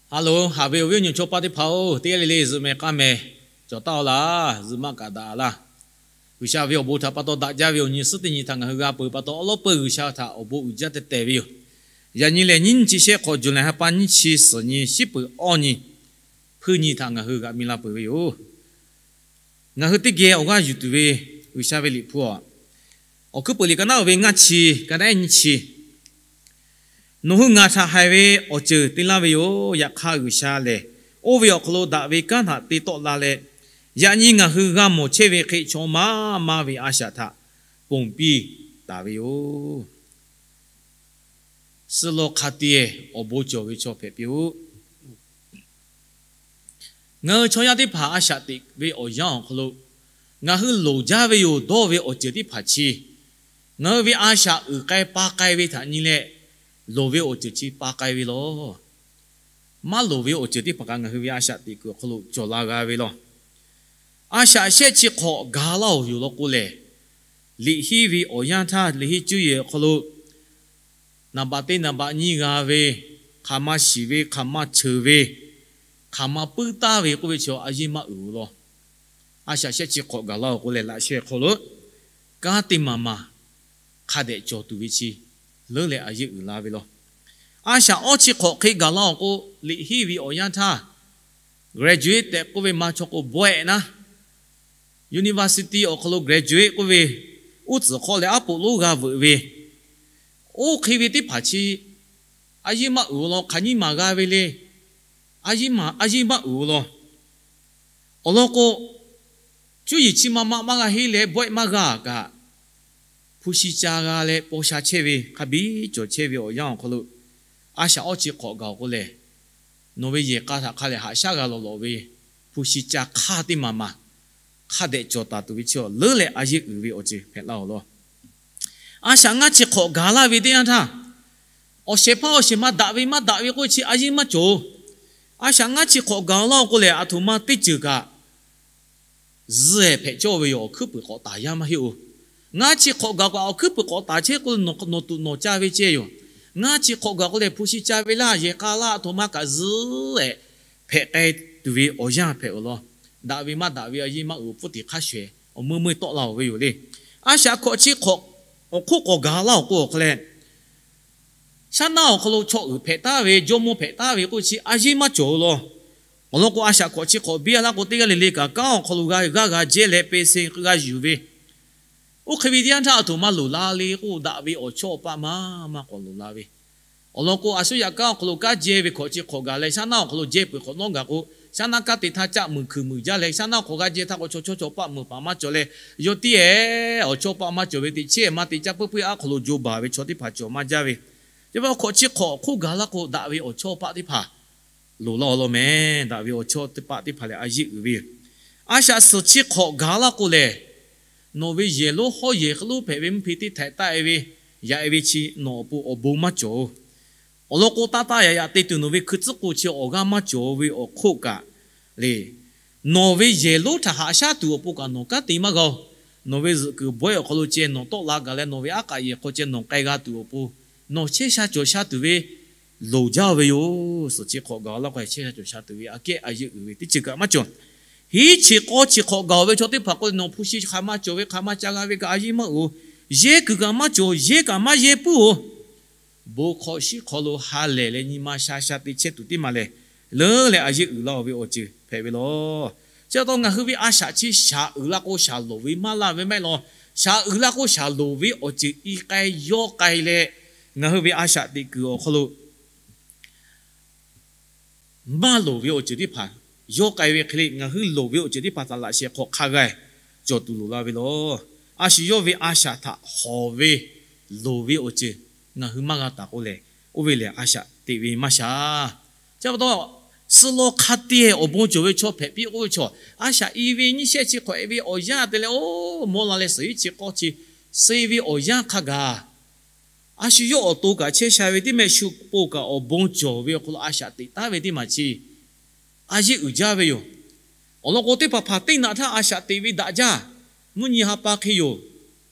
Haˍ loˍ, haꞈ ve awˬ viˉ awˬ nyi chaw paˇ teˇ hpaˍ-oˬ, teˇ g'aˇ le le zuhꞈ mehˍ k'aˇ mehˍ cawˬ taˍ-aw laˇ. Zuhꞈ maˆ kaꞈ daꞈ laˇ. G'uiˬsha ve awˬ bon htaꞈ pa taw daꞈ jaˇ ve awˬ nyi suhˉ teˇ nyi htaꞈ ngaˬ hui g'a peuˬ pa taw, awˉ lawˉ peuˬ G'uiˬsha htaꞈ awˬ bon uiˍ jaˇ teh tehˍ ve yoˬ. Yaꞈ nyi lehˬ, nyiˇ nyiˇ chi shehˆ hk'awꞈ, July ha pa nyiˇ chi suhˍ nyi, shiˉ peuˬ awˇ nyi, hpuiˇ nyi htaꞈ ngaˬ hui g'aꞈ mi la peuˬ ve yoˬ. Ngaˬ hui teˇ geh awˬ g'aˇ yuˬ tuˬ ve G'uiˬsha ve liꞈ hpu-a, Awˬ hkuiˉ peuˬ liꞈ ka naˉ uiˍ ve ngaˇ chi, ka naˉ ehˉ nyiˇ chi, Nawˬ hui ngaˬ htaꞈ haiˬ ve awˬ ceuˬ te laˇ ve yoˬ. Yaꞈ hk'aˇ, G'uiˬsha lehˬ oˇ ve awˬ hk'aw lo daꞈ ve kanˉ htaꞈ te tawˆ la leh, yaꞈ nyi ngaˬ hui g'a mawˬ chehˇ ve hk'e chaw maˇ maˇ ve a shaꞈ htaꞈ ponˬ piˇ taˍ ve yoˬ. Suh law hk'a te-e awˬ bon cawˬ ve chaw hpehꞈ piˇ-oˆ. Ngaˬ hui chaw yaˇ teˇ hpaˍ a shaꞈ teꞈ ve awˬ yanˇ awˬ hk'aw lo, ngaˬ hui loˍ jaˇ ve yoˬ dawˇ ve awˬ ceuˬ teˇ hpaˍ chi, ngaˬ hui ve a shaꞈ uiˍ k'ai pa k'ai ve htaꞈ nyi leh, loˍ ve awˬ ceuˬ chi pa k'ai ve law. Maˇ loˍ ve awˬ ceuˬ teˇ hpaˍ kaꞈ ngaˬ hui ve a shaꞈ teꞈ kuiˬ awˬ hk'aw lo cawˬ la g'a ve law. A shaꞈ shehˆ chi hk'awꞈ gaˬ laˇ-oˬ yoˬ law k'o lehˬ, liꞈ henˇ ve awˬ yanˇ htaˇ, liꞈ henˇ cuˇ yiˍ awˬ hk'aw lo naˍ baꞈ teˇ naˍ baꞈ nyiˇ g'a ve, hk'aˬ ma shiˍ ve, hk'aˬ ma cheuˬ ve, hk'aˬ ma puiˉ taˍ ve k'oˆ ve chi a yeˇ maˇ uiˍ-oˬ law. A shaꞈ shehˆ chi hk'awꞈ gaˬ laˇ-oˬ k'o lehˬ, laꞈ sheh hk'aw lo kanˉ teˇ maˬ maˬ hk'a dehꞈ cawˬ tuˬ ve chi leuˉ leh a yeˇ uiˍ la ve law. A shaꞈ awˇ chi hk'awꞈ hk'e gaˬ laˇ-oˬ k'o, liꞈ henˇ ve awˬ yanˇ htaˇ, graduate tehꞈ k'oˆ ve ma chaw k'o bawehˆ naˉ, university awˬ hk'aw lo graduate k'oˆ ve, uˉ tcuhˍ hk'aw leh aˉ poꞈ lonˉ g'a veuꞈ ve, oˇ hk'e ve teˇ hpaˍ chi a yeˇ maˇ uiˍ-oˬ law. Hk'aˬ nyiˇ maˬ g'a ve le, a yeˇ maˇ uiˍ-oˬ law. Awˬ lawn k'o, cuˇ yiˍ chi ma ma maˇ g'a henˇ leh bawehˆ maˇ g'a kaꞈ, hpu shi ca g'a leh paw sha chehˇ ve hk'a biˇ cawˬ chehˇ ve awˬ yanˇ awˬ hk'aw lo, a shaꞈ awˇ chi hk'awꞈ gaˬ-oˬ k'o lehˬ, nawˬ ve yehˬ k'a htaꞈ hk'a lehˬ haꞈ shaˉ g'a lawˬ lawꞈ ve, hpu shi ca hk'aˇ teˇ maˬ maˬ hk'a dehꞈ cawˬ taˍ tuˬ ve chi leuˉ leh a yeˇ uiˍ ve awˬ ceuˬ hpehꞈ laˇ-oˬ law. A shaꞈ ngaˇ chi hk'awꞈ gaˬ laˇ ve teˇ yanˇ htaˇ, awˬ shehˍ hpaˇ awˬ shehˍ ma daꞈ ve maˇ daꞈ ve k'oˆ ve chi a yeˇ maˇ cawˬ-oˬ. A shaꞈ ngaˇ chi hk'awꞈ gaˬ laˇ-oˬ k'o lehˬ, aˬ htoꞈ ma teˇ ceuˬ kaꞈ zuhˆ-ehˍ hpehꞈ cawˇ ve yoˬ. Awˬ hkuiˉ puiˍ k'awꞈ taˍ yaˇ maˇ heˆ-oˬ. Ngaˇ chi hk'awꞈ gaˬ k'o, awˬ hkuiˉ puiˍ k'awꞈ taˍ chehˇ k'o, nawˬ tuꞈ nawˬ caˇ ve ceh yoˬ. Ngaˇ chi hk'awꞈ gaˬ k'o lehˬ, hpu shi ca ve laˇ, yehˬ k'a laˇ, aˬ htoꞈ ma kaꞈ zuhˆ-ehˍ hpehꞈ k'ai tuˬ ve awˬ yanˇ hpehꞈ-oˬ law. Daꞈ ve maˇ daꞈ ve a yeˇ maˇ uiˍ-oˬ, pfuhˇ tiˍ hk'aˇ shawehˍ awˬ meuˇ meuˇ tawˆ la-oˬ ve yoˬ le. A shaꞈ hkawꞈ chi hk'awꞈ awˬ hk'oˆ k'awꞈ gaˬ laˇ-oˬ k'o, awˬ hk'aw leh shaˉ naˆ awˬ hk'aw lo chaw uiˍ hpehꞈ taˍ ve, jawˇmawˇ hpehꞈ taˍ ve k'oˆ chi a yeˇ maˇ cawˬ-oˬ law. Awˬ lawn k'o, a shaꞈ hkawꞈ chi hk'awꞈ biˇ laˇ k'o, teˇ g'aˇ le le kaꞈ kanˉ awˬ hk'aw lo g'a g'aˇ g'a jehˇ leh pe se g'a yuˬ ve, oˇ hk'e ve teˇ yanˇ htaˇ aˬ htoꞈ ma loˍ la le k'o, daꞈ ve awˬ chawˇ awˬ paˆ maˇ maˇ k'awꞈ loˍ la ve. Awˬ lawn k'o, a suˉ yaꞈ kanˉ awˬ hk'aw lo kanˉ jehˇ ve hkawꞈ chi hk'awꞈ gaˬ leh, shaˉ naˆ awˬ hk'aw lo jehˇ peuˬ hk'awꞈ nawˉ gaˬ k'o, shaˉ naˆ kanˉ te htaˇ caˆ muiˬ hkuiˬ muiˬ jaˇ leh, shaˉ naˆ awˬ hk'aw g'a jehˇ htaˇ k'o, chaw chawˇ chaw paˆ meuˬ paˍ maˇ cawˬ leh, yawˇ tiˉ-ehˍ awˬ chawˇ paˆ maˇ cawˬ ve teꞈ chehˇ maˇ te caˇ puiˉ puiˉ aˉ hk'aw lo jo baˬ ve chaw teˇ hpaˍ cawˬ maˇ jaˇ ve. Chi pa hkawꞈ chi hk'awꞈ hk'oˆ gaˬ laˇ k'o, daꞈ ve awˬ chawˇ paˆ teˇ hpaˍ loˍ laˇ-oˬ law meh. Daꞈ ve awˬ chawˇ teˇ paˆ teˇ hpaˍ lehˬ a yeˇ uiˍ ve yoˬ. A shaꞈ suhˍ chi hk'awꞈ gaˬ laˇ k'o lehˬ, nawˬ ve yehˬ lonˉ hawˉ yehˬ hk'aw lo hpehꞈ ve mvuhˇ hpe teˇ htaiꞈ taˆ-e ve, yaꞈ-e ve chi nawˬ awˬ pon awˬ bon maˇ cawˬ-oˬ. Awˬ lawn k'o, taˇ taˇ yaꞈ yaꞈ te tuˬ nawˬ ve hkui tcuhˉ k'o chi awˬ g'aˇ maˇ cawˬ ve awˬ hk'oˆ kaꞈ le, nawˬ ve yehˬ lonˉ htaꞈ haꞈ shaˉ tuˬ awˬ pon kaꞈ nawˬ kanˉ te maˇ g'a-oˬ. Nawˬ ve zuhꞈ kuiˬ bawehˇ awˬ hk'aw lo ceh nawˬ tawˆ la gaˬ leh, nawˬ ve aˉ k'aꞈ yehˬ hk'aw ceh nawˬ k'ai g'a tuˬ awˬ pon, nawˬ chehˇ sha cawˬ sha tuˬ ve loˍ jaˇ ve yoˬ. Suhˍ chi hk'awꞈ gaˬ laˇ k'o, chehˇ sha cawˬ sha tuˬ ve aꞈ kehˉ a yeˇ uiˍ ve teˇ ceuˬ kaꞈ maˇ cawˬ. Hiˉ chi k'awˇ chi hk'awꞈ gaˬ-oˬ ve chaw teˇ hpaˍ k'o, nawˬ hpu shi hk'aˬ ma cawˬ ve hk'aˬ ma ca g'a ve kaꞈ a yeˇ maˇ uiˍ-oˬ. Yehˇ kuiˬ kaꞈ maˇ cawˬ, yehˇ kaꞈ maˇ yehˇ puiˉ-oˬ. Bon hk'aw shiˉ hk'aw lo ha lehˬ leh nyi ma sha sha te chehˇ tuˬ teˇ maˬ lehˬ, leuˉ leh a yeˇ uiˍ laˇ-oˬ ve awˬ ceuˬ hpehꞈ ve law. Chi pa taw ngaˬ hui ve a shaꞈ chi shaˍ uiˍ laˇ k'o, shaˍ loˍ ve maˇ laˇ ve maˇ heˆ law. Shaˍ uiˍ laˇ k'o, shaˍ loˍ ve awˬ ceuˬ i k'ai yawˇ k'ai leh, ngaˬ hui ve a shaꞈ teꞈ kuiˬ awˬ hk'aw lo maˇ loˍ ve awˬ ceuˬ teˇ hpaˍ yawˇ k'ai ve hk'e le, ngaˬ hui loˍ ve awˬ ceuˬ teˇ hpaˍ htaꞈ laꞈ shehˍ hk'awꞈ hk'a g'a cawˬ tuˬ loˍ la ve law. A shu yawˇ ve a shaꞈ htaꞈ hawˍ ve loˍ ve awˬ ceuˬ ngaˬ hui maˇ g'a taˍ k'o lehˬ, oˇ ve lehˬ a shaꞈ teꞈ ve maˇ shaˍ. Chi pa taw, suh law hk'a te awˬ bon cawˬ ve chaw hpehꞈ piˇ k'oˆ ve chaw, a shaꞈ i ve nyiˇ shehˆ chi hk'awꞈ-e ve awˬ yanˇ te leh, oˇ mawˇ la leh suhˍ hiˉ chi k'awˇ chi suh ve awˬ yanˇ hk'a gaˬ a shu yawˇ awˬ to kaꞈ chehˇ sha ve teˇ mehˆ shu po kaꞈ awˬ bon cawˬ ve awˬ hk'aw lo a shaꞈ teꞈ taˍ ve teˇ maˬ chi a yeˇ uiˍ jaˇ ve yoˬ. Awˬ lawn k'o, teˇ hpaˍ hpaˍ teˇ naꞈ htaˇ a shaꞈ teꞈ ve daꞈ jaˇ. Mvuhˇ nyi ha pa hk'e yoˬ.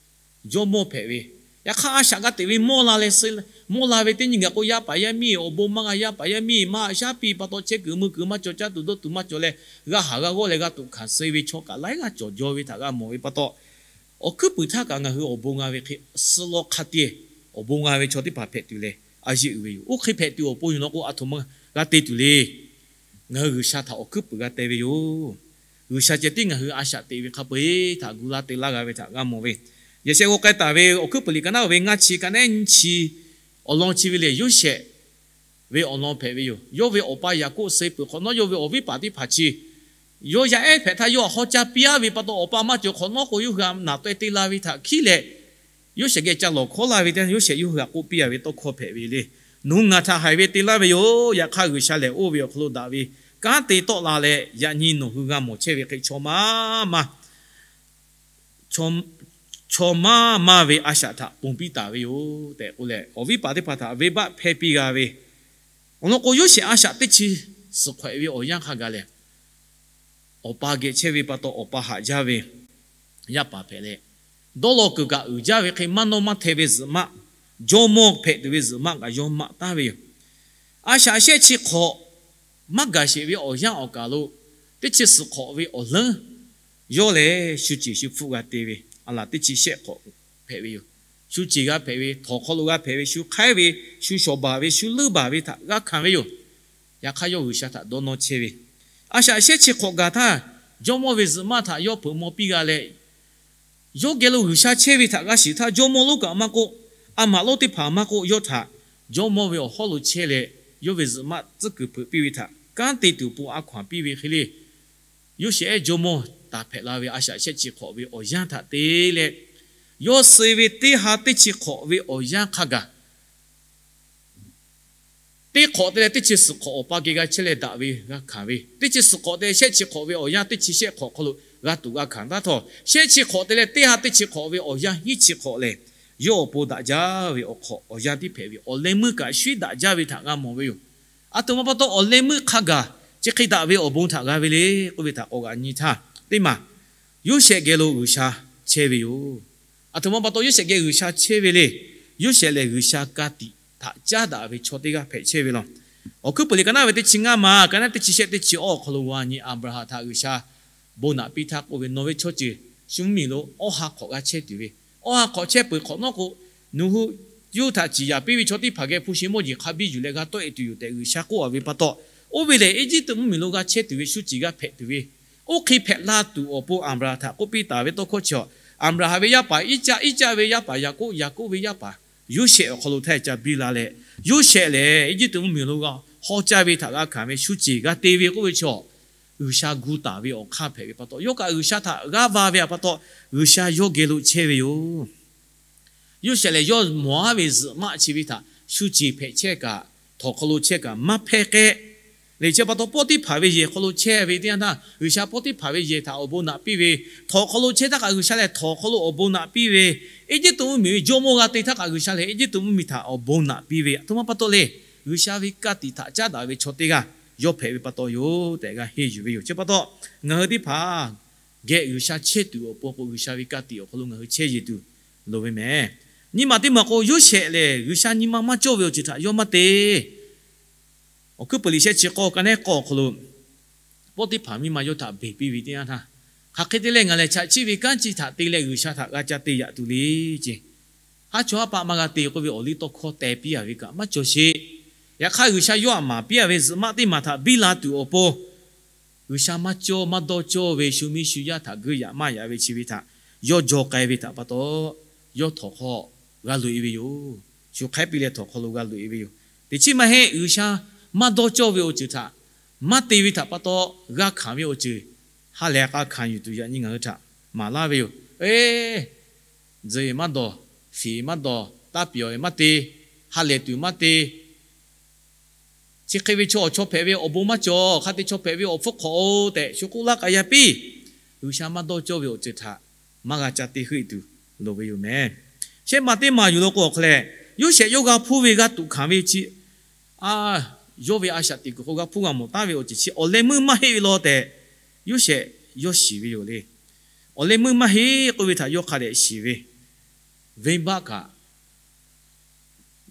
Jawˇmawˇ hpehꞈ ve, Yaꞈ hk'aˇ, a shaꞈ g'a teꞈ ve mawˇ la leh suh, mawˇ la ve teˇ nyi gaˬ k'o, yaˇ paˍ yaˇ miˇ awˬ bon maˇ g'a, yaˇ paˍ yaˇ miˇ maˇ shaˉ piˇ pa taw, chehˇ kuiˬ meuˇ kuiˬ maˇ cawˬ, caˇ tuˬ dawˇ tuˬ maˇ cawˬ leh, g'a haˍ g'a g'awˇ leh g'a tuꞈ hkanˍ suh ve chaw kaꞈ laiˉ g'aˇ cawˬ jaw ve htaꞈ g'a mawˬ ve pa taw, awˬ hkuiˉ puiˍ htaˇ kaꞈ ngaˬ hui awˬ bon g'a ve hk'e, suh law hk'a te awˬ bon g'a ve chaw teˇ hpaˍ hpehꞈ tuˬ leh, a yeˇ uiˍ ve yoˬ. Oˇ hk'e hpehꞈ tuˬ awˬ pon yoˬ law k'o, aˬ htoꞈ ma g'a te tuˬ le. Ngaˬ hui G'uiˬsha htaꞈ awˬ hkuiˉ puiˍ g'a te ve yoˬ. G'uiˬsha ceh tiˉ ngaˬ hui a shaꞈ teꞈ ve hk'a peu-eˬ htaꞈ gu laˇ te laˇ g'a ve htaꞈ g'a mawˬ ve, yehˬ shehˍ g'aw k'ai taˍ ve Awˬ hkuiˉ puiˍ liꞈ ka naˉ ve ngaˇ chi ka nehˉ nyiˇ chi awˬ lawn chi ve lehˬ, Yoˇsehꞈ ve awˬ lawn hpehꞈ ve yoˬ. Yawˇ ve awˬ pa Yaˍkoˆ suh peuˬ hk'awꞈ nawˉ, yawˇ ve awˬ viˉ paˍ teˇ hpaˍ chi yawˇ yaˇ ehˉ hpehꞈ htaˇ, yawˇ htaꞈ hawˉ caˇ piˇ-a ve pa taw, awˬ pa maˇ cawˬ hk'awꞈ nawˉ k'o, yawˇ hui htaꞈ naˬ taweh te la ve htaꞈ hkiˉ leh, Yoˇsehꞈ geh ca lawˬ hkawˉ laˇ ve teˇ yanˇ, Yoˇsehꞈ yawˇ hui htaꞈ k'oˆ piˇ-a ve tawˇ hkawˇ hpehꞈ ve le. Nawˬ hui ngaˬ htaꞈ haiˬ ve te laˇ ve yoˬ. Yaꞈ hk'aˇ, G'uiˬsha lehˬ oˇ ve awˬ hk'aw lo daꞈ ve kanˉ te tawˆ la leh, yaꞈ nyi nawˬ hui g'a mawˬ chehˇ ve hk'e chaw maˇ maˇ chaw maˇ maˇ ve a shaꞈ htaꞈ ponˬ piˇ taˍ ve yoˬ tehꞈ k'oˆ leh, awˬ viˉ paˍ teˇ hpaˍ htaꞈ venˇbaˆ hpehˇ piˇ g'a ve. Awˬ lawn k'o, Yoˇsehꞈ a shaꞈ teˇ chi suhˍ hk'awꞈ-e ve awˬ yanˇ hk'a gaˬ lehˬ, awˬ pa geh chehˇ ve pa taw, awˬ pa haꞈ jaˇ ve yaˇ paˍ hpehꞈ leh, dawˇ law kuiˬ kaꞈ uiˍ jaˇ ve hk'e, maˇ nawˇ maˇ hteh ve zuhꞈ maˆ, jawˇmawˇ hpehꞈ tuˬ ve zuhꞈ maˆ kaꞈ yawˇ maꞈ taˍ ve yoˬ. A shaꞈ shehˆ chi hk'awꞈ maˇ gaˬ sheˍ ve awˬ yanˇ awˬ kaˬ lo, teˇ chi suhˍ hk'awꞈ ve awˬ leuˉ yawˇ lehˬ shu ceˬ shu hpfuhˆ g'a te ve, a laˬ teˇ chi shehˆ hk'awꞈ hpehꞈ ve yoˬ. Shu ceˬ g'a hpehꞈ ve, htawnˍ hk'aw lo g'a hpehꞈ ve, shu hk'aiˉ ve, shu shawˍ baˬ ve, shu leuˉ baˬ ve htaꞈ g'a hkanˍ ve yoˬ. Yaꞈ hk'aˇ, yawˇ G'uiˬsha htaꞈ dawˇ nawˇ chehˇ ve, a shaꞈ shehˆ chi hk'awꞈ gaˬ htaˇ, jawˇmawˇ ve zuhꞈ maˆ htaꞈ yawˇ hpeuꞈ maw piˇ g'a leh, yawˇ geh lo G'uiˬsha chehˇ ve htaꞈ g'a shiˍ htaˇ, jawˇmawˇ lonˉ kaꞈ maˇ k'oˆ, a maꞈ lonˉ teˇ hpaˍ maˇ k'oˆ, yawˇ htaꞈ jawˇmawˇ ve awˬ hawˉ lo chehˇ leh, yawˇ ve zuhꞈ maˆ tcuhˉ kuiˬ hpeuꞈ piˇ ve htaꞈ kanˉ te tuˬ awˬ pon a hkaw-anˬ piˇ ve hk'e le. Yoˇsehꞈ ehˉ jawˇmawˇ taˍ hpehꞈ la ve a shaꞈ shehˆ chi hk'awꞈ ve awˬ yanˇ htaꞈ te leh, yawˇ suh ve teˇ ha teˇ chi hk'awꞈ ve awˬ yanˇ hk'a gaˬ, teˇ hk'awꞈ te leh teˇ chi suhˍ hk'awꞈ awˬ pa geh g'a chehˇ leh daꞈ ve g'a hkanˍ ve, teˇ chi suhˍ hk'awꞈ te shehˆ chi hk'awꞈ ve awˬ yanˇ teˇ chi shehˆ hk'awꞈ hk'aw lo g'a tuꞈ g'a hkanˍ taˇ htawˇ, shehˆ chi hk'awꞈ te leh teˇ ha teˇ chi hk'awꞈ ve awˬ yanˇ hiˉ chi hk'awꞈ lehˬ, yawˇ awˬ pon daꞈ jaˇ ve awˬ hk'awꞈ awˬ yanˇ tiˉ hpehꞈ ve, awˬ leh meuˇ kaꞈ shuˉ daꞈ jaˇ ve htaꞈ g'a mawˬ ve yoˬ. Aˬ htoꞈ ma pa taw awˬ leh meuˇ hk'a gaˬ chi hk'e daꞈ ve awˬ bon htaꞈ g'a ve le k'oˆ ve htaꞈ k'awꞈ g'a nyi htaˇ, teˇ maˬ Yoˇsehꞈ geh lo G'uiˬsha chehˇ ve yoˬ. Aˬ htoꞈ ma pa taw Yoˇsehꞈ geh G'uiˬsha chehˇ ve le. Yoˇsehꞈ lehˬ G'uiˬsha ka tiꞈ htaꞈ caˉ daꞈ ve chaw teˇ g'aˇ hpehꞈ chehˇ ve laˇ. Awˬ hkuiˉ puiˍ liꞈ ka naˉ ve teˇ chi ngaˇ ma, ka naˉ teˇ chi shehˆ teˇ chi awˇ awˬ hk'aw lo g'a nyi, Aˍbraˍhanˍ htaꞈ G'uiˬsha bon naꞈ piˇ htaˇ k'oˆ ve, Nawˬ ve chaw ceuˬ shu mvuhˇmiˬ lo awˇ ha hk'awꞈ g'a chehˇ tuˬ ve, awˇ ha hk'awꞈ chehˇ peuˬ hk'awꞈ nawˉ k'o, nawˬ hui yawˇ htaꞈ ciˍ yaˍ piˇ ve chaw teˇ hpaˍ geh hpu shi mawˇ jeˬ hk'a biˇ yuˬ leh g'a tawˆ-e tuˬ yoˬ tehꞈ G'uiˬsha k'oˆ-a ve pa taw, oˇ ve lehˬ Eˇjiˇtuꞈ mvuhˇmiˬ lo g'a chehˇ tuˬ ve shu ceˬ g'a hpehꞈ tuˬ ve, oˇ hk'e hpehꞈ la tuˬ awˬ pon Aˍbraˍhanˍ htaꞈ k'oˆ piˇ taˍ ve tawˇ hkawˇ chi, Aˍbraˍhanˍ ve yaˇ paˍ Iˉcaˆ, Iˉcaˆ ve yaˇ paˍ Yaˍkoˆ, Yaˍkoˆ ve yaˇ paˍ Yoˇsehꞈ awˬ hk'aw lo htaˇ ca biˇ la leh, Yoˇsehꞈ lehˬ Eˇjiˇtuꞈ mvuhˇmiˬ lo g'a haw caˇ ve htaꞈ g'a hkanˍ ve shu ceˬ g'a te ve k'oˆ ve chi, G'uiˬsha gu taˍ ve awˬ hk'aˇ hpehꞈ ve pa taw, yawˇ kaꞈ G'uiˬsha htaꞈ g'aˇ va ve pa taw, G'uiˬsha yawˇ geh lo chehˇ ve yoˬ. Yoˇsehꞈ lehˬ yawˇ mawˬ-a ve zuhꞈ maˆ chi ve htaꞈ shu ceˬ hpehꞈ chehˇ kaꞈ, htawnˍ hk'aw lo chehˇ kaꞈ maˇ hpehˇ k'ehˆ. Lehˬ chi pa taw Pawˇtiˇhpaˍ ve yehˬ hk'aw lo chehˇ ve teˇ yanˇ htaˇ, G'uiˬsha Pawˇtiˇhpaˍ ve yehˬ htaꞈ awˬ bon naꞈ piˇ ve, htawnˍ hk'aw lo chehˇ htaˇ kaꞈ G'uiˬsha lehˬ htawnˍ hk'aw lo awˬ bon naꞈ piˇ ve, Eˇjiˇtuꞈ mvuhˇmiˬ ve jawˇmawˇ g'a te htaˇ kaꞈ G'uiˬsha lehˬ Eˇjiˇtuꞈ mvuhˇmiˬ htaꞈ awˬ bon naꞈ piˇ ve, aˬ htoꞈ ma pa taw le, G'uiˬsha ve ka tiꞈ htaꞈ caˉ daꞈ ve chaw teˇ g'aˇ yawˇ hpehꞈ ve pa taw yoˬ tehꞈ g'a henˇ yuˬ ve yoˬ. Chi pa taw ngaˬ hui teˇ hpaˍ geh G'uiˬsha chehˇ tuˬ awˬ pon k'o, G'uiˬsha ve ka tiꞈ awˬ hk'aw lo ngaˬ hui chehˇ yeˬ tuˬ loˍ ve mehˍ. Nyi ma teˇ maˬ k'o, Yoˇsehꞈ lehˬ G'uiˬsha nyi ma maˇ cawˇ ve awˬ ceuˬ htaꞈ yawˇ maˇ te. Awˬ hkuiˉ puiˍ liꞈ shehˆ chi k'awˇ ka nehˉ k'awˇ awˬ hk'aw lo, Pawˇtiˇhpaˍ miˇ ma yawˇ htaꞈ beˬ piˇ ve teˇ yanˇ htaˇ, hk'aˬ hk'e te leh ngaˬ lehˬ chaꞈ chiˆ ve kanˉ chi htaꞈ te leh G'uiˬsha htaꞈ g'a ca te yaꞈ tuˬ le ce. Haˉ chawˇ haˉ paˆ maˇ g'a te k'oˆ ve awˬ liˇ tawˇ hkawˇ teh piˇ-a ve kaꞈ maˇ cawˬ sheˍ. Yaꞈ hk'aˇ, G'uiˬsha yawˇ htaꞈ maˍ piˇ-a ve zuhꞈ maˆ teˇ maˬ htaꞈ biˇ la tuˬ awˬ pon, G'uiˬsha maˇ cawˇ maˇ dawˇ cawˇ ve shu miˇ shu yaˇ htaꞈ geuˆ yaꞈ maˇ yaꞈ ve chi ve htaꞈ yawˇ jaw k'ai ve htaꞈ pa taw, yawˇ htawnˍ hk'aw g'a loꞈ-e ve yoˬ. Shu hk'aiˉ piˇ leh htawnˍ hk'aw lo g'a loꞈ-e ve yoˬ. Teˇ chiˉ maˇ heˆ, G'uiˬsha maˇ dawˇ cawˇ ve awˬ ceuˬ htaꞈ maˇ te ve htaꞈ pa taw, g'a hkanˍ ve awˬ ceuˬ ha lehˬ k'a hkanˍ yuˬ tuˬ yaꞈ nyi ngaˬ hui htaꞈ maˍ laˇ ve yoˬ. Eˬ, tzuhˬ-eˬ maˇ dawˬ, fiˍ-eˬ maˇ dawˬ, taˇ pyawˬ-eˬ maˇ te, ha lehˬ tuˬ maˇ te, chi hk'e ve chaw awˬ chaw hpehꞈ ve awˬ bon maˇ cawˬ, hk'a te chaw hpehꞈ ve awˬ hpfuhˇ hk'awꞈ-oˬ tehꞈ shu k'oˆ laˇ k'ai yaˇ piˇ. G'uiˬsha maˇ dawˇ cawˇ ve awˬ ceuˬ htaꞈ maˇ g'a ca te heuˆ-e tuˬ loˍ ve yoˬ mehˍ. Shehˆ maˬ teˇ maˬ yuˬ law k'o awˬ hk'aw lehˬ, Yoˇsehꞈ yawˇ g'a hpuˇ ve g'a tuꞈ hkanˍ ve chi, a, yawˇ ve a shaꞈ teꞈ kuiˬ hk'aw g'a hpuˇ g'a mawˬ taˉ ve awˬ ceuˬ chi awˬ leh meuˇ maˇ heˆ ve law tehꞈ, Yoˇsehꞈ yawˇ shiˍ ve yoˬ le. Awˬ leh meuˇ maˇ heˆ k'oˆ ve htaꞈ yawˇ hk'a dehꞈ shiˍ ve, venˇbaˆ kaꞈ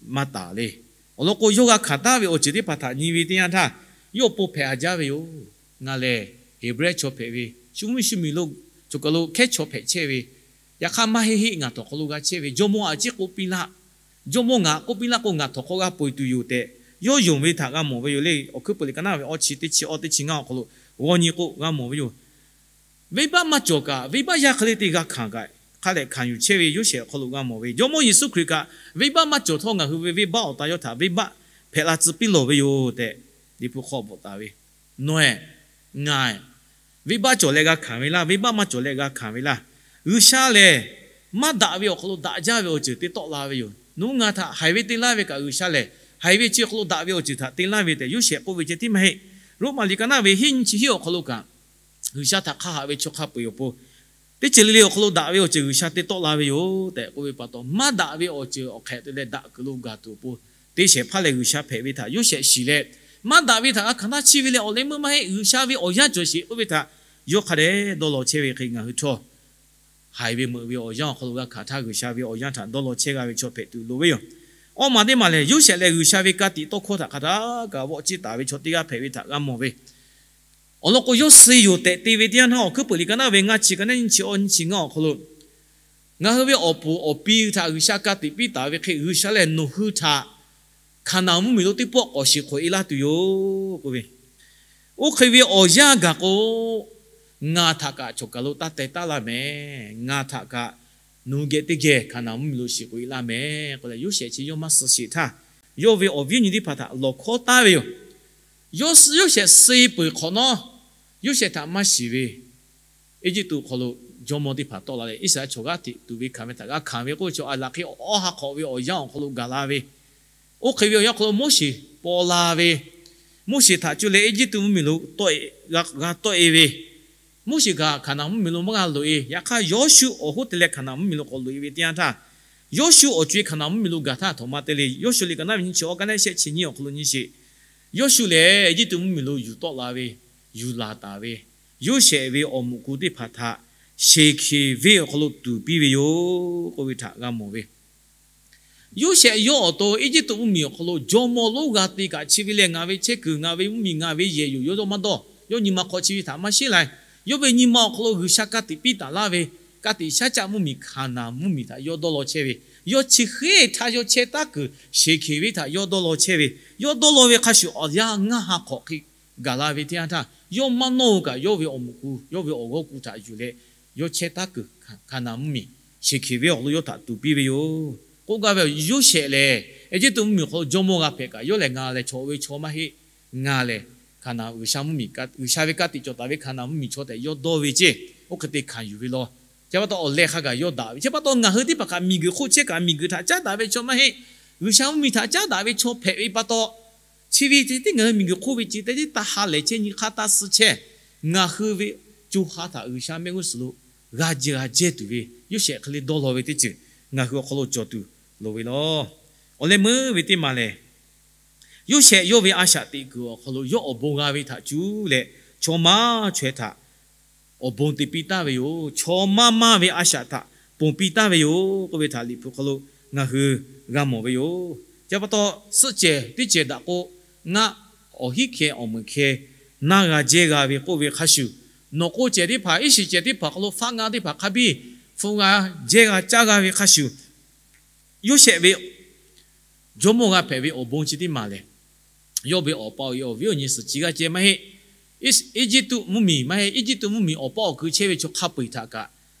maˇ taˍ le. Awˬ lawn k'o, yawˇ g'a hkanˍ taˍ ve awˬ ceuˬ teˇ hpaˍ htaꞈ nyi ve teˇ yanˇ htaˇ, yawˇ awˬ pon hpehꞈ haˍ jaˇ ve yoˬ. Ngaˬ lehˬ Heˍbrehˇ chaw hpehꞈ ve, shu mvuhˇ miˬ shu miˬ lo choˬ kaˬ lo hkehˉ chaw hpehꞈ chehˇ ve, yaꞈ hk'aˇ maˇ heˆ heˆ ngaˬ htaꞈ hk'aw lo g'a chehˇ ve jawˇmawˇ a ciˉ k'oˆ piˇ laˇ. Jawˇmawˇ ngaˬ k'oˆ piˇ laˇ k'o, ngaˬ htaꞈ hk'aw g'a peuˬ tuˬ yoˬ tehꞈ yawˇ yonˍ ve htaꞈ g'a mawˬ ve yoˬ le. Awˬ hkuiˉ peuˬ liꞈ ka naˉ ve awˇ chi teˇ chi awˇ teˇ chi ngaˇ awˬ hk'aw lo g'aw nyi k'o g'a mawˬ ve yoˬ. Venˇbaˆ maˇ cawˬ kaꞈ, venˇbaˆ yaˇ hk'e le te g'a hkanˍ kaꞈ, hk'a dehꞈ hkanˍ yuˬ chehˇ ve Yoˇsehꞈ awˬ hk'aw lo g'a mawˬ ve, Jawˇmawˇ Yeˍsuˆ Hkriꞈ kaꞈ venˇbaˆ maˇ cawˬ htawˇ ngaˬ hui ve venˇbaˆ awˬ ta yawˇ htaꞈ venˇbaˆ hpehꞈ la tcuh piˇ lawˬ ve yoˬ tehꞈ, Liꞈ hpu hk'aw bvuhꞈ taˍ ve. Nawˬ-ehˬ, ngaˬ-ehˬ, venˇbaˆ cawˬ leh g'a hkanˍ ve laˇ, venˇbaˆ maˇ cawˬ leh g'a hkanˍ ve laˇ. G'uiˬsha lehˬ, maˇ daꞈ ve awˬ hk'aw lo daꞈ jaˇ ve awˬ ceuˬ te tawˆ la ve yoˬ. Nawˬ hui ngaˬ htaꞈ haiˬ ve te laˇ ve kaꞈ G'uiˬsha lehˬ, haiˬ ve chi awˬ hk'aw lo daꞈ ve awˬ ceuˬ htaꞈ te laˇ ve tehꞈ Yoˇsehꞈ k'oˆ ve ceh tiˉ maˇ heˆ. Roˉmaꞈ liꞈ ka naˉ ve hiˉ nyi chi hiˉ awˬ hk'aw lo kaꞈ, G'uiˬsha htaꞈ hk'a haꞈ ve chaw hk'a peu-eˬ awˬ pon teˇ ceuˬ le le awˬ hk'aw lo daꞈ ve awˬ ceuˬ G'uiˬsha te tawˆ la ve yoˬ tehꞈ k'oˆ ve pa taw, maˇ daꞈ ve awˬ ceuˬ awˬ hk'ehꞈ te leh daꞈ kuiˬ lo gaˬ tuˬ awˬ pon, te shehˍ hpaˇ lehˬ G'uiˬsha hpehꞈ ve htaꞈ Yoˇsehꞈ shiˍ leh, maˇ daꞈ ve htaꞈ g'a hkanˍ htaˇ chi ve lehˬ awˬ leh meuˇ maˇ heˆ, G'uiˬsha ve awˬ yanˇ cawˬ sheˍ k'oˆ ve htaꞈ yawˇ hk'a dehꞈ dawˇ law chehˇ ve hk'e ngaˬ hui htawˇ haiˬ ve meuꞈ ve awˬ yanˇ awˬ hk'aw lo g'a hkanˍ htaˇ, G'uiˬsha ve awˬ yanˇ htaꞈ dawˇ law chehˇ g'a ve chaw hpehꞈ tuˬ loˍ ve yoˬ. Awˇ maˬ teˇ maˬ lehˬ, Yoˇsehꞈ lehˬ G'uiˬsha ve ka tiꞈ tawˇ hkawˇ htaꞈ hk'a htaˇ kaꞈ vawˆ ciˇ taˍ ve chaw teˇ g'aˇ hpehꞈ ve htaꞈ g'a mawˬ ve. Awˬ lawn k'o, yawˇ suh yoˬ tehꞈ te ve teˇ yanˇ htaˇ, Awˬ hkuiˉ peuˬ liꞈ ka naˉ ve ngaˇ chi ka naˉ nyiˇ chi awˇ nyiˇ chi ngaˇ awˬ hk'aw lo, ngaˬ hui ve awˬ puˍ awˬ pi hui htaꞈ G'uiˬsha ka tiꞈ piˇ taˍ ve hk'e, G'uiˬsha lehˬ nawˬ hui htaꞈ Hkaˍnanˍ mvuhˇmiˬ lo teˇ pawˆ k'awꞈ shiˍ hk'awꞈ e laˇ tuˬ yoˬ k'oˆ ve. Oˇ hk'e ve awˬ yanˇ gaˬ k'o, ngaˬ htaꞈ kaꞈ choˬ kaˬ lo taˇ teh taˉ laˇ mehˍ. Ngaˬ htaꞈ kaꞈ nawˬ hui geh teˇ geh Hkaˍnanˍ mvuhˇmiˬ lo shiˍ k'awꞈ e laˇ mehˍ k'oˆ leh, Yoˇsehꞈ chi yawˇ maˇ suh sheˍ htaˇ, yawˇ ve awˬ viˉ awˬ nyi teˇ hpaˍ htaꞈ lawˬ hkawˉ taˉ ve yoˬ. Yawˇ, Yoˇsehꞈ suh peuˬ hk'awꞈ nawˉ, Yoˇsehꞈ htaꞈ maˇ shiˍ ve Eˇjiˇtuꞈ hk'aw lo jawˇmawˇ teˇ hpaˍ tawˆ la leh, Iˉsaˍreˍlaˆ chaw g'aˇ hteꞈ tuˬ ve hkanˍ ve htaꞈ g'a hkanˍ ve k'oˆ ve chaw a laˬ hk'e awˬ ha hk'awꞈ ve awˬ yanˇ awˬ hk'aw lo gaˬ la ve. Oˇ hk'e ve awˬ yanˇ hk'aw lo Moˉseˍ paw la ve, Moˉseˍ htaꞈ cuˇ leh Eˇjiˇtuꞈ mvuhˇmiˬ lo g'a tawˆ e ve, Moˉseˍ kaꞈ Hkaˍnanˍ mvuhˇmiˬ lo maˇ g'a loꞈ e. Yaꞈ hk'aˇ, Yawˇshuˆ awˬ hoˉ te leh Hkaˍnanˍ mvuhˇmiˬ lo k'awꞈ loꞈ e ve teˇ yanˇ htaˇ, Yawˇshuˆ awˬ co e Hkaˍnanˍ mvuhˇmiˬ lo gaˬ htaˇ htaꞈ ma te le. Yawˇshuˆ liꞈ ka naˉ ve nyiˇ chi awˇ ka naˉ shehˆ chi nyiˇ awˬ hk'aw lo nyi sheˍ. Yawˇshuˆ lehˬ Eˇjiˇtuꞈ mvuhˇmiˬ lo yuˬ tawˆ la ve, yuˬ laˬ taˍ ve, Yoˇsehꞈ ve awˬ muꞈ ku teˇ hpaˍ htaꞈ Sheˍhkeˍ venˇ awˬ hk'aw lo tuˍ piˇ ve yoˬ k'oˆ ve htaꞈ g'a mawˬ ve. Yoˇsehꞈ yawˇ awˬ to Eˇjiˇtuꞈ mvuhˇmiˬ awˬ hk'aw lo jawˇmawˇ lonˉ g'a te kaꞈ, chi ve lehˬ ngaˬ ve chehˇ kuiˬ, ngaˬ ve mvuhˇmiˬ, ngaˬ ve yehˬ yoˬ, yawˇ dawˇ maˇ dawˇ. Yawˇ nyi ma hk'aw chi ve htaꞈ maˇ sheˉ la. Yawˇ ve nyi ma awˬ hk'aw lo G'uiˬsha ka tiꞈ piˇ taˍ laˇ ve, ka tiꞈ shaˉ caˆ mvuhˇmiˬ Hkaˍnanˍ mvuhˇmiˬ htaꞈ yawˇ dawˇ law chehˇ ve, yawˇ chi hk'e htaˇ yawˇ chehˇ taˉ kuiˬ Sheˍhkeˍ venˇ htaꞈ yawˇ dawˇ law chehˇ ve, yawˇ dawˇ law ve hk'a shuˍ awˬ yanˇ ngaˇ ha hk'awꞈ hk'e gaˬ la ve teˇ yanˇ htaˇ, yawˇ maˇ nawˇ-o kaꞈ yawˇ ve awˬ muꞈ ku, yawˇ ve awˬ g'awˇ ku htaꞈ yuˬ leh, yawˇ chehˇ taˉ kuiˬ Hkaˍnanˍ mvuhˇmiˬ Sheˍhkeˍ venˇ awˬ hk'aw lo yawˇ htaꞈ tuˍ piˇ ve yoˬ k'oˆ gaˇ ve. Yoˇsehꞈ lehˬ Eˇjiˇtuꞈ mvuhˇmiˬ awˬ hk'aw lo jawˇmawˇ g'a hpehꞈ kaꞈ, yawˇ lehˬ ngaˬ lehˬ chaw oˇ ve chaw maˇ heˆ. Ngaˬ lehˬ Hkaˍnanˍ G'uiˬsha mvuhˇmiˬ, G'uiˬsha ve ka tiꞈ cawˬ taˍ ve Hkaˍnanˍ mvuhˇmiˬ chaw tehꞈ yawˇ dawˇ ve ceˇ. Oˇ hk'e te hkanˍ yuˬ ve law. Chi pa taw awˬ leh hk'a gaˬ yawˇ daꞈ ve. Chi pa taw ngaˬ hui teˇ hpaˍ kaꞈ miˬguiˬ hk'oˆ chehˇ kaꞈ miˬguiˬ htaꞈ caˉ daꞈ ve chaw maˇ heˆ. G'uiˬsha mvuhˇmiˬ htaꞈ caˉ daꞈ ve chaw hpehꞈ ve pa taw, chi ve te tiˉ ngaˬ hui miˬguiˬ hk'oˆ ve ceuˬ te tiˉ taˇ ha lehˬ chehˇ, nyi hk'aˇ taˇ suh chehˇ. Ngaˬ hui ve co ha htaꞈ G'uiˬsha mehˆ g'uˇ suhˍ lo g'a jehˇ g'a jehˇ tuˬ ve Yoˇsehꞈ hk'e le dawˇ law ve teˇ ceuˬ ngaˬ hui awˬ hk'aw lo cawˬ tuˬ loˍ ve law. Awˬ leh meuˇ ve teˇ maˬ lehˬ, Yoˇsehꞈ yawˇ ve a shaꞈ teꞈ kuiˬ awˬ hk'aw lo yawˇ awˬ bon g'a ve htaꞈ cuˇ leh, chaw maˇ chaweh htaꞈ awˬ bon te piˇ taˍ ve yoˬ. Chaw maˇ maˇ ve a shaꞈ htaꞈ ponˬ piˇ taˍ ve yoˬ k'oˆ ve htaꞈ Liꞈ hpu hk'aw lo ngaˬ hui g'a mawˬ ve yoˬ. Chi pa taw, suhˆ cehˬ teˇ cehˬ daꞈ k'o, ngaˆ awˬ hiˉ hkeh awˬ meuꞈ hkeh naˇ g'a jehˇ g'a ve k'oˆ ve hk'a shuˍ, nawˬ k'o cehˬ teˇ hpaˍ, iˉ shiˍ cehˬ teˇ hpaˍ hk'aw lo faˆ ngaˆ teˇ hpaˍ hk'a biˇ hpu g'a jehˇ g'a caˇ g'a ve hk'a shuˍ, Yoˇsehꞈ ve jawˇmawˇ g'a hpehꞈ ve awˬ bon chi teˇ maˬ lehˬ, yawˇ ve awˬ pa awˬ e awˬ viˉ awˬ nyi suhˍ chi g'aˇ ceh maˇ heˆ. Eˇjiˇtuꞈ mvuhˇmiˬ maˇ heˆ, Eˇjiˇtuꞈ mvuhˇmiˬ awˬ paˇ awˬ kui chehˇ ve chaw hk'a peu-eˬ htaꞈ kaꞈ,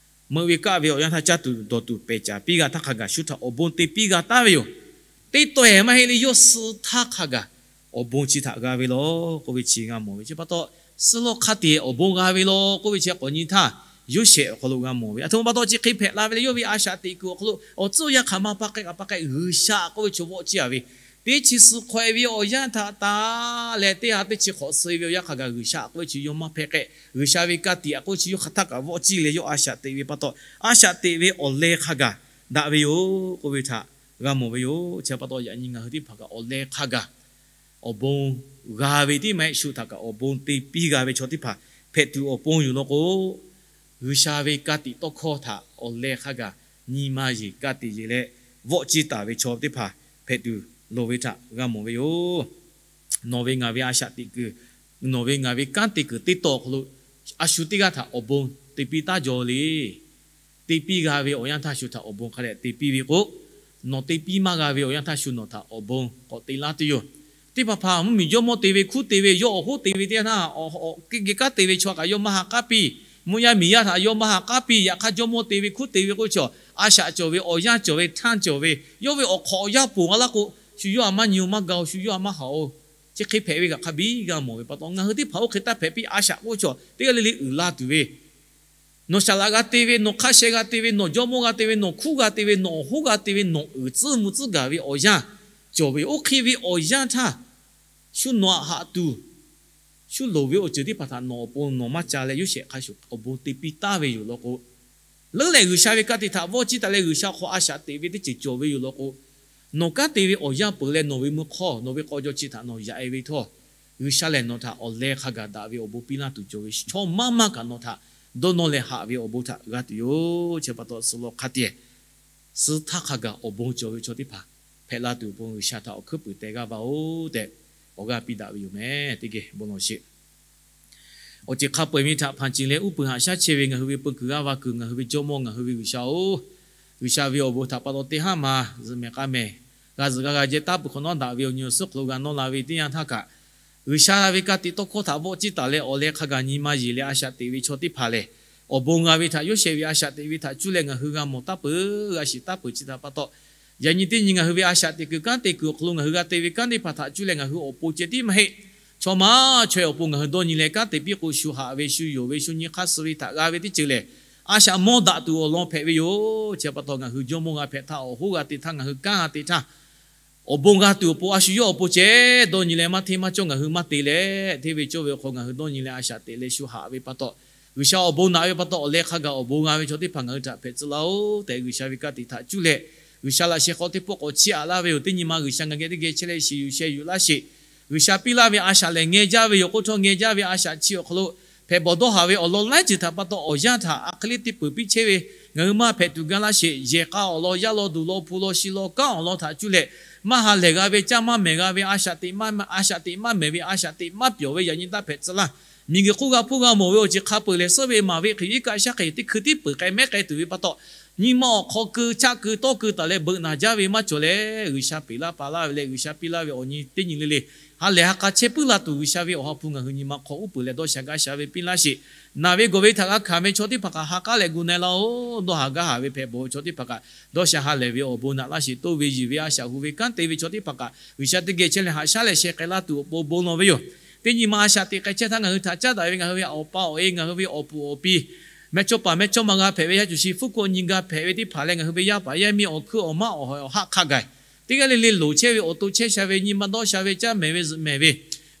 meuꞈ ve kaˆ ve awˬ yanˇ htaˇ caˇ tuˬ dawˬ tuˬ pehˬ caˍ piˇ g'a htaˇ hk'a gaˬ shu htaꞈ awˬ bon te piˇ g'a taˍ ve yoˬ. Teˇ taw-ehˍ maˇ heˆ le, yawˇ suh htaˇ hk'a gaˬ awˬ bon chi htaꞈ g'a ve law k'oˆ ve chi g'a mawˬ ve. Chi pa taw, suh lawˇ hk'a te awˬ bon g'a ve law k'oˆ ve chi k'awꞈ nyi htaˇ, Yoˇsehꞈ awˬ hk'aw lo g'a mawˬ ve. Aˬ htoꞈ ma pa taw chi hk'e hpehꞈ la ve le, yawˇ ve a shaꞈ teꞈ kuiˬ awˬ hk'aw lo awˬ tcuhˉ awˬ yanˇ hk'aˬ ma pa k'ehˆ kaꞈ pa k'ehˆ G'uiˬsha k'oˆ ve chaw vawˆ ciˇ a ve, teˇ chi suh hk'awꞈ e ve awˬ yanˇ htaꞈ taˍ leh teˇ ha teˇ chi hk'awꞈ suh e ve awˬ yanˇ hk'a gaˬ G'uiˬsha k'oˆ ve chi yawˇ maˇ hpehˇ k'ehˆ. G'uiˬsha ve ka tiꞈ k'oˆ ve chi yawˇ hk'aˬ htaˇ kaꞈ vawˆ ciˇ leh yawˇ a shaꞈ teꞈ ve pa taw, a shaꞈ teꞈ ve awˬ leh hk'a gaˬ daꞈ ve yoˬ k'oˆ ve htaꞈ g'a mawˬ ve yoˬ. Chi pa taw, yaꞈ nyi ngaˬ hui teˇ hpaˍ kaꞈ awˬ leh hk'a gaˬ awˬ bon g'a ve tiˉ maˇ heˆ, shu htaꞈ kaꞈ awˬ bon te piˇ g'a ve chaw teˇ hpaˍ hpehꞈ tuˬ awˬ pon yoˬ law k'o, G'uiˬsha ve ka tiꞈ tawˇ hkawˇ htaꞈ awˬ leh hk'a gaˬ nyi ma yeˬ ka tiꞈ yeˬ leh vawˆ ciˇ taˍ ve chaw teˇ hpaˍ hpehꞈ tuˬ loˍ ve htaꞈ g'a mawˬ ve yoˬ. Nawˬ ve ngaˬ ve a shaꞈ teꞈ kuiˬ, nawˬ ve ngaˬ ve kanˉ te kuiˬ teˇ taw awˬ hk'aw lo a shu teˇ g'aˇ htaꞈ awˬ bon te piˇ taˉ jaw le. Te piˇ g'a ve awˬ yanˇ htaˇ shu htaꞈ awˬ bon hk'a dehꞈ te piˇ ve k'o, nawˬ te piˇ maˇ g'a ve awˬ yanˇ htaˇ shu nawˬ htaꞈ awˬ bon k'awꞈ te laˇ tuˬ yoˬ. Teˇ hpaˍ hpaˍ mvuhˇmiˬ jawˇmawˇ te ve, hkunˉ te ve, yawˇ awˬ hoˉ te ve teˇ yanˇ htaˇ, awˬ geh kanˉ te ve chaw kaꞈ yawˇ maˇ ha k'aˉ piˇ. Mvuhˇ yaˇ miˬ yaˇ htaꞈ yawˇ maˇ ha k'aˉ piˇ. Yaꞈ hk'aˇ jawˇmawˇ te ve, hkunˉ te ve k'oˆ chi, a shaꞈ cawˬ ve, awˬ yanˇ cawˬ ve, htanˇ cawˬ ve, yawˇ ve awˬ hk'awꞈ awˬ yanˇ ponˬ g'a laˇ k'o, shu yawˇ a maˇ nyi-o maˇ ga-o, shu yawˇ a maˇ haꞈ-o. Chi hk'e hpehꞈ ve kaꞈ hk'a biˇ g'a mawˬ ve pa taw, ngaˬ hui teˇ hpaˍ oˇ hk'e taˇ hpehꞈ piˇ. A shaꞈ k'oˆ chi teˇ g'aˇ le le uiˍ la tuˬ ve, nawˬ shaˍ laꞈ g'a te ve, nawˬ hk'a sheh g'a te ve, nawˬ jawˇmawˇ g'a te ve, nawˬ hkunˉ g'a te ve, nawˬ awˬ hoˉ g'a te ve, nawˬ uiˍ tcuhˉ mvuh tcuhˉ gaˬ ve awˬ yanˇ cawˬ ve, oˇ hk'e ve awˬ yanˇ htaˇ shu nawˬ htaꞈ haꞈ tuˬ, shu loˍ ve awˬ ceuˬ teˇ hpaˍ htaꞈ nawˬ awˬ pon nawˬ maˇ ca leh, yawˇ shehˍ hk'a shuˍ awˬ bon te piˇ taˍ ve yoˬ law k'o, leuˉ lehˬ G'uiˬsha ve ka tiꞈ htaꞈ vawˆ ciˇ taˍ leh G'uiˬsha hk'aw a shaꞈ teꞈ ve teˇ ceuˬ cawˬ ve yoˬ law k'o, nawˬ kanˉ te ve awˬ yanˇ peuˬ leh nawˬ ve meuˇ hk'awˇ, nawˬ ve k'aw jaw chi htaꞈ nawˬ yaꞈ-e ve htawˇ, G'uiˬsha lehˬ nawˬ htaꞈ awˬ leh hk'a gaˬ daꞈ ve awˬ bon piˇ laˇ tuˬ cawˬ ve, chaw maˇ maˇ kaꞈ nawˬ htaꞈ dawˇ nawˇ leh haꞈ ve awˬ bon htaꞈ g'a tuˬ yoˬ. Chi pa taw suh law hk'a tiꞈ suh htaˇ hk'a gaˬ awˬ bon cawˬ ve chaw teˇ hpaˍ hpehꞈ la tuˬ awˬ pon G'uiˬsha htaꞈ awˬ hkuiˉ puiˍ teh g'aˇ va-oˬ tehꞈ awˬ g'aˇ piˇ daꞈ ve yoˬ meh. Teˇ geh bon lawˬ sheˍ. Awˬ ceuˬ hk'a peu-eˬ ve htaꞈ hpanˍ ceˬ leh uˉ peunˍ haꞈ shaˉ chehˇ ve ngaˬ hui ve peu kuiˬ g'aˇ va kuiˬ, ngaˬ hui ve jawˇmawˇ, ngaˬ hui ve G'uiˬsha-oˬ, G'uiˬsha ve awˬ bon htaꞈ pa taw teˇ haˉ ma zuhꞈ mehˍ k'a mehˍ, g'a zuhꞈ g'a g'a jehˇ taˉ peuˬ hk'awꞈ nawˉ daꞈ ve awˬ nyi awˬ suhˉ hk'aw lo g'a nawˇ la ve teˇ yanˇ htaˇ kaꞈ, G'uiˬsha ve ka tiꞈ tawˇ hkawˇ htaꞈ vawˆ ciˇ taˍ leh awˬ leh hk'a gaˬ nyi ma yeˬ leh a shaꞈ teꞈ ve chaw teˇ hpaˍ lehˬ, awˬ bon g'a ve htaꞈ yawˇ shehˍ ve a shaꞈ teꞈ ve htaꞈ cuˇ leh ngaˬ hui g'a mawˬ taˉ peuˬ, g'a shiˍ taˇ peuˬ. Chi htaꞈ pa taw, yaꞈ nyi teˇ nyi ngaˬ hui ve a shaꞈ teꞈ kuiˬ kanˉ te kuiˬ awˬ hk'aw lo ngaˬ hui g'a te ve kanˉ teˇ hpaˍ htaꞈ cuˇ leh ngaˬ hui awˬ pon ceh tiˉ maˇ heˆ. Chaw maˇ chaw-e awˬ pon ngaˬ hui dawˇ nyi leh kanˉ te piˇ k'o, shu haꞈ ve, shu yonˍ ve, shu nyi hk'aˇ suh ve htaꞈ g'a ve teˇ ceuˬ lehˬ, a shaꞈ mawˇ daꞈ tuˬ awˬ lawn hpehꞈ ve yoˬ. Chi pa taw ngaˬ hui jawˇmawˇ g'a hpehꞈ htaˇ, awˬ hoˉ g'a te htaˇ, ngaˬ hui kanˉ g'a te htaˇ, awˬ bon g'a tuˬ awˬ pon a shu yawˇ awˬ pon ceh dawˇ nyi leh maˇ hteˇ maˇ cawˇ ngaˬ hui maˇ te leh, hteˇ ve cawˇ ve awˬ hk'aw ngaˬ hui dawˇ nyi leh a shaꞈ teꞈ leh shu haꞈ ve pa taw, G'uiˬsha awˬ bon naꞈ ve pa taw awˬ leh hk'a gaˬ awˬ bon g'a ve chaw teˇ hpaˍ ngaˬ hui htaꞈ hpehꞈ tcuh laˇ-oˆ tehꞈ G'uiˬsha ve ka tiꞈ htaꞈ cuˇ leh, G'uiˬsha laꞈ sheh hk'aw teˇ pawˆ k'awꞈ chiˇ aꞈ laˇ ve yoˬ. Teˇ nyi ma G'uiˬsha ngaˬ geh teˇ geh chehˇ leh shiˍ yuˬ sheh yuˬ laˇ sheˍ. G'uiˬsha piˇ laˇ ve a shaꞈ lehˬ ngeh jaˇ ve yoˬ k'oˆ htawˇ, ngeh jaˇ ve a shaꞈ chi awˬ hk'aw lo hpehꞈ bawˬ dawˇ haˍ ve awˬ lawn laiˉ ceuˬ htaꞈ pa taw awˬ yanˇ htaꞈ a hk'e le te peuˬ piˇ chehˇ ve ngaˬ hui maˇ hpehꞈ tuˬ gaˇ laˇ sheˍ. Yehˬ k'a awˬ lawn, yaˇ lawn duˬ lawn, hpu lawn shi lawn, kanˉ awˬ lawn htaꞈ cuˇ leh maˇ ha lehˬ g'a ve, caˇ maˇ mehˍ g'a ve, a shaꞈ teꞈ maˇ mehˍ ve, a shaꞈ teꞈ maˇ pyawˬ ve yaꞈ nyi taˇ hpehꞈ tcuh laˇ. Miˬguiˬ hk'oˆ g'a hpuˇ g'a mawˬ ve awˬ ceuˬ hk'a peu-eˬ lehˬ, suhˉ ve maˍ ve hk'e iˉ kaˆ shaˉ hk'e teˇ hkui tiˉ peuˬ k'ai mehˉ k'ai tuˬ ve pa taw, nyi ma awˬ hk'aw keu chaˆ keu tawˇ keu taˍ leh beuꞈ naˬ jaˇ ve maˇ cawˬ leh, G'uiˬsha peꞈ laˇ pa laˇ ve leh G'uiˬsha piˇ laˇ ve awˬ nyi teˇ nyi le le ha lehˬ ha k'a chehˇ puiˉ la tuˬ G'uiˬsha ve awˬ ha hpu ngaˬ hui nyi ma hk'aw uˉ peunˍ leh dawˇ sha gaˇ sha ve piˇ laˇ sheˍ. Naˬ ve gawˬ ve htaꞈ g'a hkanˍ ve chaw teˇ hpaˍ kaꞈ ha k'aˉ leh gu na-e laˇ-oˆ. Dawˇ haˍ gaˇ haˍ ve hpehꞈ bawˬ ve chaw teˇ hpaˍ kaꞈ dawˇ sha ha lehˬ ve awˬ bon naꞈ laˇ sheˍ. Toˇ ve yiˬ ve a shaꞈ hu ve kanˉ te ve chaw teˇ hpaˍ kaꞈ G'uiˬsha teˇ geh chehˇ leh haꞈ shaˉ leh sheh k'ai laˇ tuˬ awˬ pon bon lawˬ ve yoˬ. Teˇ nyi ma a shaꞈ teꞈ k'ai chehˇ htaˇ ngaˬ hui htaꞈ caˉ daꞈ ve ngaˬ hui ve awˬ pa awˬ e, ngaˬ hui ve awˬ puˍ awˬ pi, mehˇchawˇ paˍ mehˇchawˇma g'a hpehꞈ ve, yaˇ cuˬ shi hpfuhˇ hkawˇ nyi g'a hpehꞈ ve teˇ hpaˍ leh ngaˬ hui ve yaˇ paˍ yaˇ miˇ awˬ hkuiˉ awˬ maˉ awˬ hawehꞈ awˬ haˆ hk'a gaˬ teˇ g'aˇ le le loˍ chehˇ ve, awˬ to chehˇ sha ve, nyi ma dawˇ sha ve, caˇ mehˍ ve zuhꞈ mehˍ ve,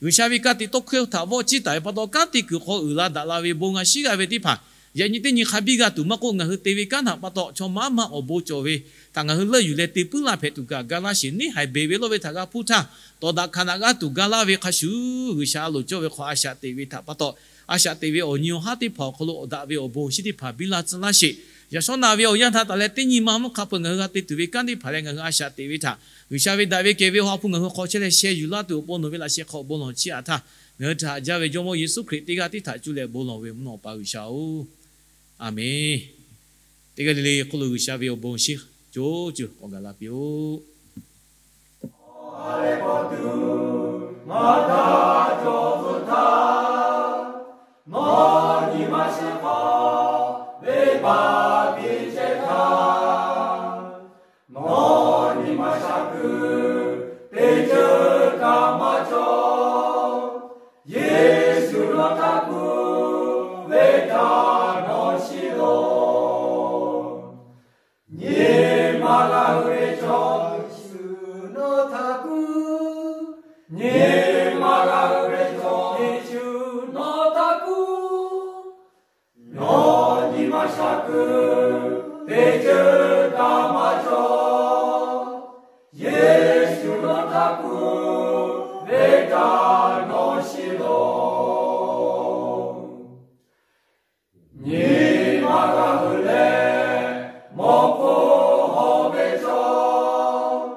G'uiˬsha ve ka tiꞈ tawˇ hkawˇ htaꞈ vawˆ ciˇ taˍ ve pa taw kanˉ te kuiˬ hk'aw uiˍ la daꞈ la ve bon g'a shiˉ g'a ve teˇ hpaˍ yaꞈ nyi teˇ nyi hk'a biˇ g'a tuˬ maˇ k'oˆ, ngaˬ hui te ve kanˉ htaꞈ pa taw chaw maˇ maˇ awˬ bon cawˬ ve htaꞈ ngaˬ hui leuˆ yuˬ leh te puiˉ laˇ hpehꞈ tuˬ kaꞈ gaˇ laˇ sheˍ. Neˇ haiˬ beˬ ve lawˇ ve htaꞈ g'a hpuˇ htaˇ, tawˍ daꞈ hkanˍ daꞈ g'aˇ tuˬ gaˇ laˇ ve hk'a shuˍ, G'uiˬsha a loˍ cawˇ ve hk'aw a shaꞈ teꞈ ve htaꞈ pa taw, a shaꞈ teꞈ ve awˬ nyi awˬ haˉ teˇ hpaˍ awˬ hk'aw lo awˬ daꞈ ve awˬ bon awˬ shinˉ teˇ hpaˍ biˇ laˇ tcuh laˇ sheˍ. Yaꞈ shawˉ naˬ ve awˬ yanˇ htaꞈ taˍ leh teˇ nyi ma mvuhˇ hk'a peu-eˬ ngaˬ hui g'a te tuˬ ve kanˉ teˇ hpaˍ leh ngaˬ hui a shaꞈ teꞈ ve htaꞈ G'uiˬsha ve daꞈ ve kehˬ ve awˬ ha hpu ngaˬ hui hk'aw chehˇ leh sheh yuˬ laˇ tuˬ awˬ pon nawˬ ve laꞈ sheh hk'aw bon lawˬ chiˇ aꞈ htaˇ, ngaˬ hui htaꞈ jaˇ ve Jawˇmawˇ Yeˍsuˆ Hkriꞈ teˇ g'aˇ tiˉ htaꞈ cuˇ leh bon lawˬ ve mvuhˇ naw Awˬ pa G'uiˬsha-oˬ, Aˍmenˍ. Teˇ g'aˇ le le hk'oˆ lo G'uiˬsha ve awˬ bon awˬ shinˉ co co k'awꞈ gaˬ la piˇ-oˆ. Maˇ daꞈ cawˬ tcuh htaˇ, nawˬ nyi ma shehˍ hpaˇ venˇbaˆ piˇ chehˇ htaˇ, nawˬ nyi ma shaˍ kuiˬ teˇ ceuˬ kaꞈ maˇ cawˬ. Yeˍsuˆ nawˬ htaꞈ kuˬ ve htaꞈ nawˬ shiˍ loˬ. Nyi ma g'a hui ve chaw, Yeˍsuˆ nawˬ htaꞈ kuˬ. Nyi ma g'a hui ve chaw, Yeˍsuˆ nawˬ htaꞈ kuˬ. Nawˬ nyi ma shaˍ kuiˬ teˇ ceuˬ kaꞈ maˇ cawˬ. Yeˍsuˆ nawˬ htaꞈ kuˬ ve htaꞈ nawˬ shiˍ loˬ. Nyi ma g'a hui leh mawꞈ k'oˆ hawˬ ve chaw,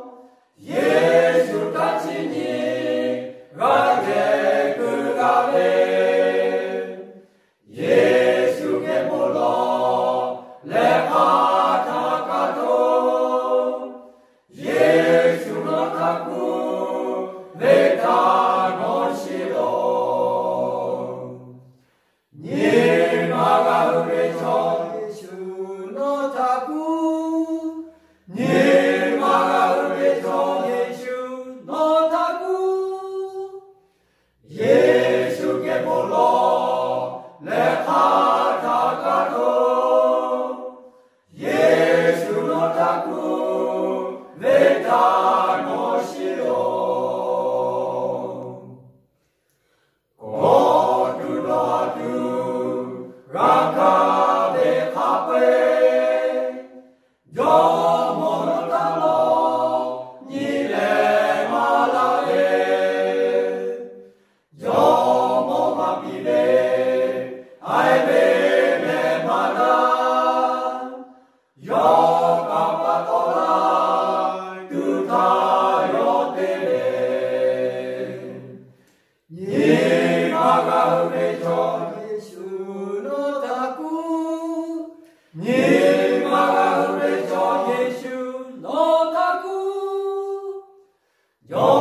Yawˇ